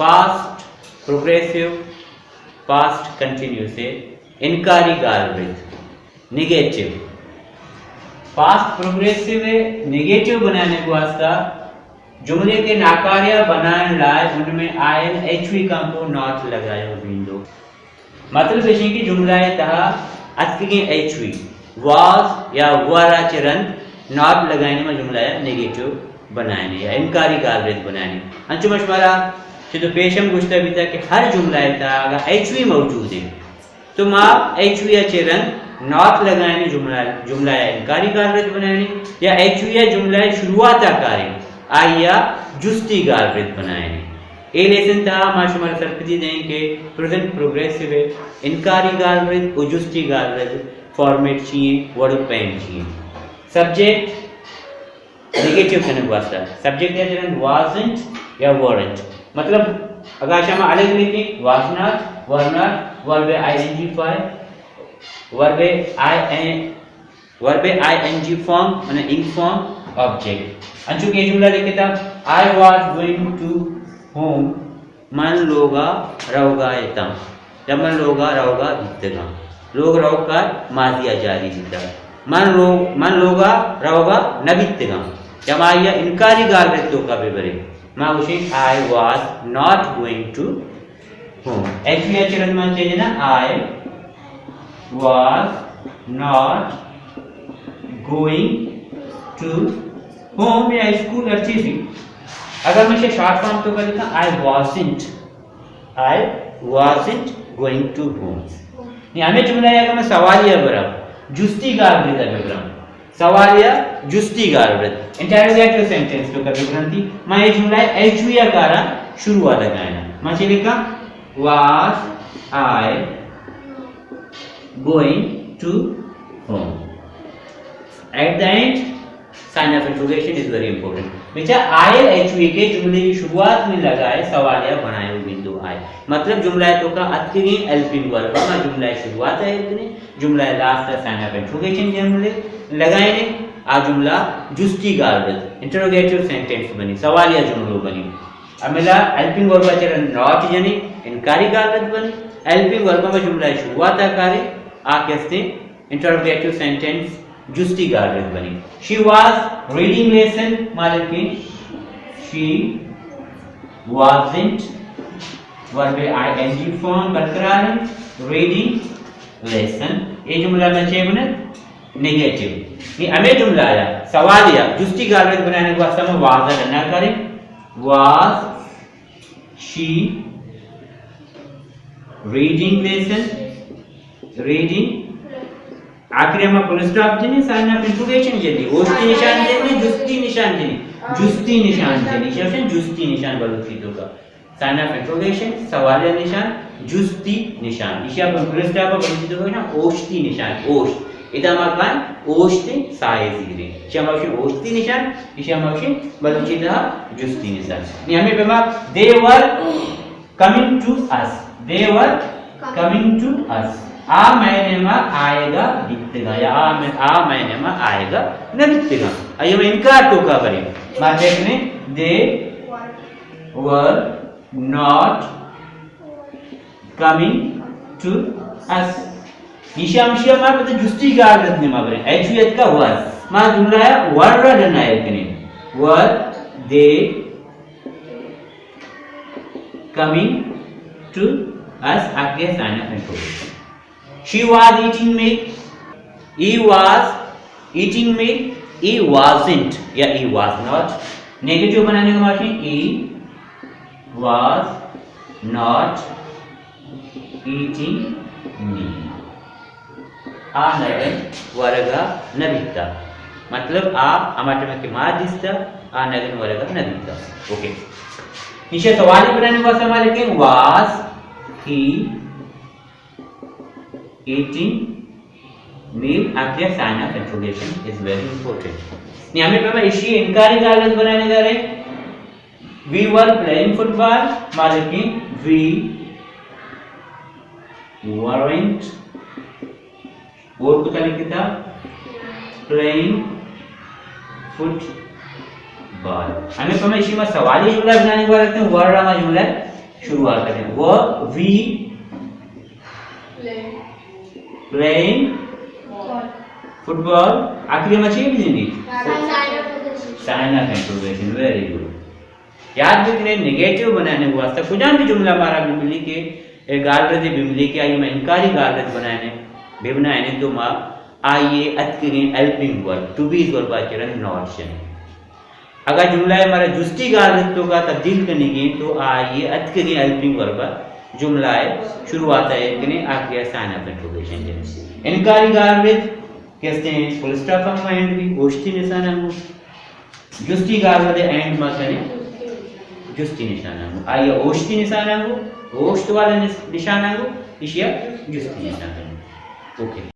Past progressive, past continuous ءِ انکاری گالرد، نیگیٹو۔ پاسٹ پروگریسو ءِ نیگیٹو بنانے کے واسطہ جملے کے ناکارہ بنائن لائے ان میں آئل ایچ وی کم کو ناٹ لگائے ہو بیندو۔ مطلب ایش کہ جملہ ءِ تہا اتکگیں ایچ وی، واز یا ور ءَ چہ رند ناٹ لگائینے، ما جملہ ءَ نیگیٹو بنائینے یا انکاری گالرد بنائینے۔ انچو ما شمارا چہ دو پیش ہم گوشتہ بیتا کہ ہر جملہ ءِ تہا اگاں ایچ وی موجود ہے تو ما ایچ وی ءَ چہ رند ناٹ لگائینے، جملہ، جملہ ءَ انکاری گالرد بنائینے، یا ایچ وی ءَ جملہ ءِ شروعات ءَ کاریں، آئی ءَ جستی گالرد بنائینے۔ اے لیسن تہا ما شمارا سرپدی دیں کہ پریزنٹ پروگریسو ءِ انکاری گالرد و جستی گالرد فارمیٹ چی ہیں، وڑ و پیم چی ہیں۔ سبجیکٹ نیگیٹو کنگ واسطہ سبجیکٹ یا جنن وازنٹ یا ورنٹ۔ مطلب اگاں شما الگ لکھیں، واز ناٹ، ور ناٹ، ورب آئی این جی فائیو، ورب آئی این، ورب آئی این جی فارم، معنی ان فارم آبجیکٹ۔ انچو کہ جملہ لکھتا، I was going to home، من لوگا روگا اتاں، یا من لوگا روگا بیتگاں۔ لوگ روگ کار ماضی ءَ جاری بیتا۔ من لوگ، من لوگا روگا نہ بیتگاں۔ یا ما آئی ءَ انکاری گالرد توکا ببریں۔ ما گوشیں، I was not going to home۔ H V ءَ چہ رند من چے جناں، I was not going to home یا اسکول ہر چیز بھی۔ اگر من شارٹ فارم توکا لکھاں، I wasn't، I wasn't going to home۔ نی ہمے جملہ ءَ اگر من سوالیہ براں، جستی گالرد ءَ ببراں، سوالیہ جستی گالرد، انٹروگیٹو سینٹنس توکا ببرنتی، ما اے جملہ ءَ ایچ وی ءَ کاراں شروع ءَ لگائیناں۔ ما چے لکھاں؟ Was I going to home؟ At the end, sign of interrogation is very important۔ بچا آئی ایچ وی کہ جملے کی شروعات میں لگائے، سوالیہ بنائے ہوئے بندو آئے۔ مطلب جملہ ءِ توکا اتکگیں ہیلپنگ ورب، ما جملہ ءِ شروعات ءَ ایر کنیں، جملہ ءِ لاسٹ ءَ سائن آف انٹروگیشن جملے لگائینے، آ جملہ جستی گالرد، انٹروگیٹو سینٹنس بنی، سوالیہ جملو بنی۔ ہملا ہیلپنگ ورب ءَ چہ رند ناٹ جنی، انکاری گالرد بنی۔ ہیلپنگ ورب ءَ جملہ ءِ شروعات ءَ کارے، آ کہ استیں انٹروگیٹو سینٹنس جستی گالرد بنی۔ She was reading lesson، مالکیں، she wasn't، ورب آئی این جی فارم برقرار ہیں، ریڈنگ لیسن۔ اے جملہ میں چے بنے؟ نیگیٹو۔ نی ہمے جملہ آیا، سوال یا جستی گالرد بنانے کے واسطہ میں واز ءَ ڈنا کریں۔ Was she reading lesson؟ Reading. آخری ہما فل اسٹاپ جنی، سائن آف انٹروگیشن جنی، اوشتی نشان جنی، جستی نشان جنی، جستی نشان جنی، ایشی ءَ گوشن جستی نشان بلوچی توکا۔ سائن آف انٹروگیشن، سوالیہ نشان، جستی نشان۔ ایشی ءَ فل اسٹاپ بلوچی توکا گوشن اوشتی نشان، اوشت۔ ادا ما کن اوشت سائے زیریں۔ ایشی ءَ ما گوشن اوشتی نشان، ایشی ءَ ما گوشن بلوچی تہا جستی نشان۔ نی ہمے پیما، they were coming to us۔ They were coming to us۔ آ مئے نیما آیگا بیتگاں یا آ مئے، آ مئے نیما آیگا نہ بیتگاں۔ آئی ءَ ما انکار توکا بریں۔ ما چے کنیں؟ They were not coming to us۔ ایشی ہمشی ما پتہ جستی گالرد نیما بریں۔ ایچ وی اتکا ور۔ ما جملہ ءَ ور ءَ ڈنا ایر کنیں۔ Were they coming to us؟ آخری sign of interrogation. She was eating milk۔ He was eating milk۔ He wasn't یا he was not۔ نیگیٹو بنانے کا ماشین، he was not eating milk۔ آ نگن ورگا نہ بیتا۔ مطلب آ ہما ٹائم کہ ما دیستا، آ نگن ورگا نہ بیتا۔ اوکے۔ ایشی ءَ سوالی بنانے کا سوال ہے کہ was he eating milk؟ آخری sign of interrogation is very important۔ نی ہمے پیما ایشی انکاری گالرد بنانے کا رہے۔ We were playing football، مالکیں we weren't، اور کتا لکھتا، playing football۔ ہمے پیما ایشی ما سوالی جملہ بنانے کا رہتے ہیں، ور ءَ ما جملہ شروعات کنیں۔ وہ وی پلینگ فٹبال۔ آخری ما چی بزنی؟ Sign of interrogation. Very good. یاد بکنیں، نیگیٹو بنانے واسطہ کجام بھی جملہ مارا بھی ملی کہ اے گالرد بھی ملی کہ آئی ما انکاری گالرد بنانے، بے بنانے تو ما آئیے اتکگیں ہیلپنگ ورب، ٹو بیز ورب آ چرن ناٹ شنیں۔ اگاں جملہ ء مارا جستی گالرد توکا تبدیل کنگی تو آئی ء اتکگیں ہیلپنگ ورب ء جملہ ء شروعات ء ایر کنیں، آخری ء سائن آف انٹروگیشن جنیں۔ انکاری گالرد کہ استیں فل اسٹاپ ء اینڈ بی، اوشتی نشان ء گوں، جستی گالرد ء اینڈ ما کنیں جستی نشان ء گوں، آئی ء اوشتی نشان ء گوں، اوشت والا نش-، نشان ء گوں، ایشی ء جستی نشان ء گوں۔ اوکے۔